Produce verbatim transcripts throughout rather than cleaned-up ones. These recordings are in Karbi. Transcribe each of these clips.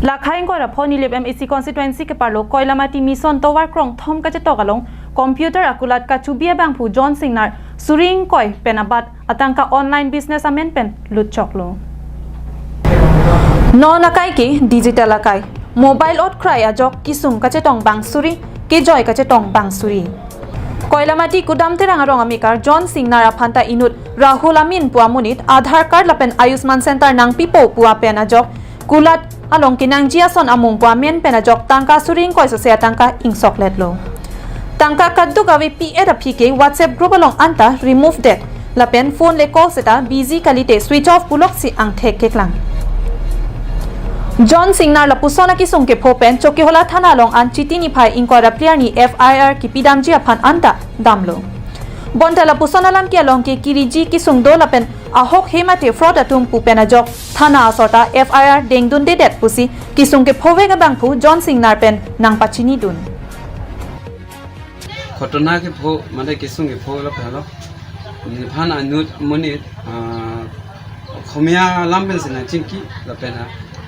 Lakhai ingkoi ra pho Nilip M A C constituency keparlo Koilamati Mission Tovar krongthom kachetok along computer akulat kachubi abangphu John Singnar suri ingkoi pen abat atangka online business amen pen lutchoklo. Non akai ke digital akai. Mobile otkrai ajok kesung kachetong bang suri, kejoi kachetong bang suri. Koilamati Kudam Terang arong amekar John Singnar aphanta inut Rahul Amin pu amonit Aadhaar card lapen Ayushman Center nangpipo pu apen ajok kulat along kenangji ason amung pu amen pen ajok tangka suri ingkoi sose atangka ingsokletlo. Tangka kaduk ave pi-et aphi ke WhatsApp group along anta remove det lapen phone le call seta busy kalite switch off puloksi angthek keklang. John Singnar lapuson akesung kepho pen Chokihola thana along an Chiti niphai ingkoi ra phli arni F I R kepidamji aphan anta damlo. Bonta lapuson alam ke along ke kiriji kesung do lapen ahok he mate fraud atum pu pen ajok thana asorta F I R dengdundedet pusi kesung kephowek abangphu John Singnar pen nangpachinidun. Ghotona kepho, mane kesung kepho lo palo. Nephan anut monit, ah, Oxomiya alam pensi nangchingki, lapen, ah,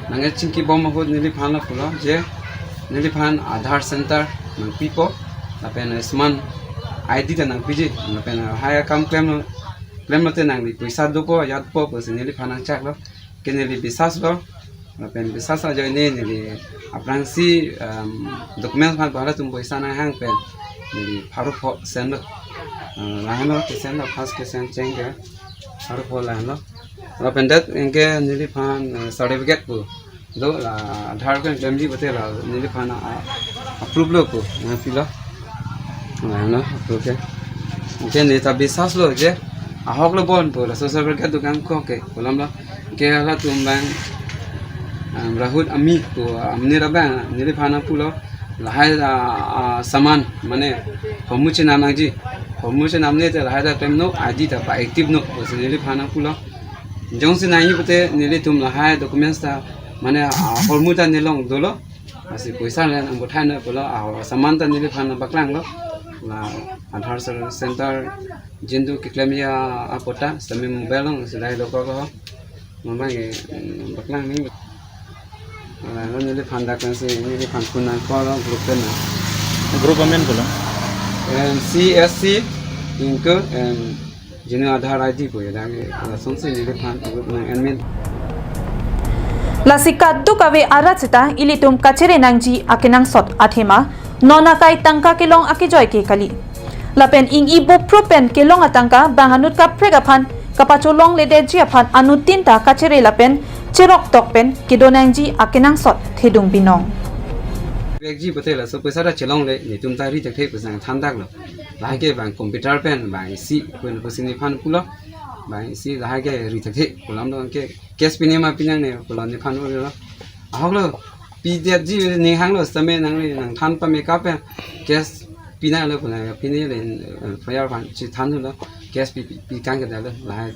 nangchingkibom ahut neliphan lo pulo je neliphan Aadhaar center nangpipo, lapen Ayushman I D ta nangpiji, lapen, ah, lahai akam klemlo, klemlote nangli poisa dopo, ajat po, pusi neliphan nangchaklo, ke neli bisas lo, lapen bisas ajoine neli aphrangsi, um, documents aphan pu halatum poisa nanghang pen neli pharo pho send lo. Uh, lahenlo kesen lo, first kesen cheng ke pharo pho lahenlo. Lapen det anke neliphan, uh, certificate pu do la Aadhaar ke klemji pute la neliphan a, a, approve lo pu nangpilo. Lahenlo approve ke. Anke neta bisas lo je ahok lo bon pu la social worker dukan ko ke kolam lo. Ke halatum bang, um, Rahul Amin pu amonit abang neliphan nangpulo lahai, ah, ah, saman mane hormu chenam nangji, hormu chenamne te lahai ta klemno, I D ta pa-active no pusi neliphan nangpulo. Jongsi nangji pute nelitum lahai documents ta mane, ah, hormu ta nelong dolo. Lasi poisa le nangputhai no pulo, ah, saman ta neliphan nangpaklanglo. La Aadhaar center jindu keklemji apot ta sitame mobile along si lahai dokok ho. Mobile ke, mm, paklang ni. Lahenlo neliphan dak pensi neliphan phone nangkoklo group pen na. Group amen pulo? Em, C S C, ingke, em, Genuine Aadhaar I D pu ya, dak, eh, lasonsi neliphan group nang-en min. Lasi kaduk ave arat seta ilitum kachere nangji akenangsot athema non akai tangka kelong akejoi ke kali. Lapen ing-i bopro pen kelong atangka bang anut kaprek aphan kapacholongledetji aphan anuttin ta kachere lapen cheroktok pen kedo nangji akenangsot thedung binong. Vekji pute laso poisa ta chelongle, netum ta ri thekthe pusi nangthan daklo. Lahai ke bang computer pen bang isi pen pusi neliphan pulo. Bang isi lahai ke ri thekthe kolam do ke cash pine ma pinangne pulo neliphan pulo. Ahok lo pidetji ning hanglo sitame nangli nangthan pame kapen cash pinanglo pulo, pine le, eh, F I R aphan chethan lo, cash pi, pi, pi kang ke dalo lahai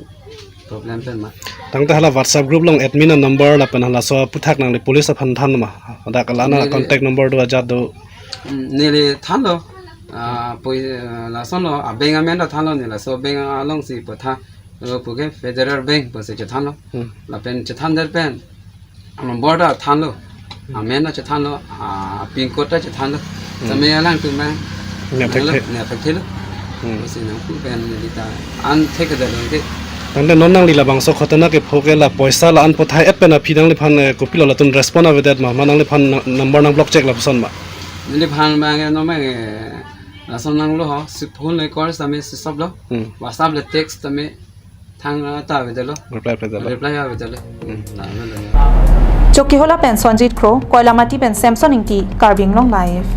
problem pen ma. Tangte hala WhatsApp group along admin a-number lapen halaso aphuthak nangli police aphan than ma. Ada kalana neli contact number do ajat do. Mm, neli thanlo, ah, poi, eh, lason lo, ah, bank amen ta thanlo neli, laso bank alongsi patha, eh, pu ke Federal Bank pusi chethanlo. Hmm. Lapen chethan der pen number ta thanlo. Hmm. Amen ta chethanlo, ah, pin code ta chethanlo. Hmm. Tame alangtum bang nep thekthe. Nep thekthelo. Hmm. Pusi nangpu pen neli ta an thekthedetlo ke. Tangte non nangli labangso ghotona kepho ke la poisa la-an pathai-et pen aphi nangliphan, eh, kopilo latum respond avedet ma, ma nangliphan na-, number nang block check lapuson ma? Neliphan bang, eh, no bang, eh, lason nanglo ho, si phone le call tame si stop lo. Hmm. WhatsApp le text tame thang, ah, ta avedetlo. Reply avedetlo. Reply avedetlo. Hmm. La, la, la, la. Chokihola pen Sonjit Kro, Koilamati pen Samson Ingti, Karbi Anglong Live.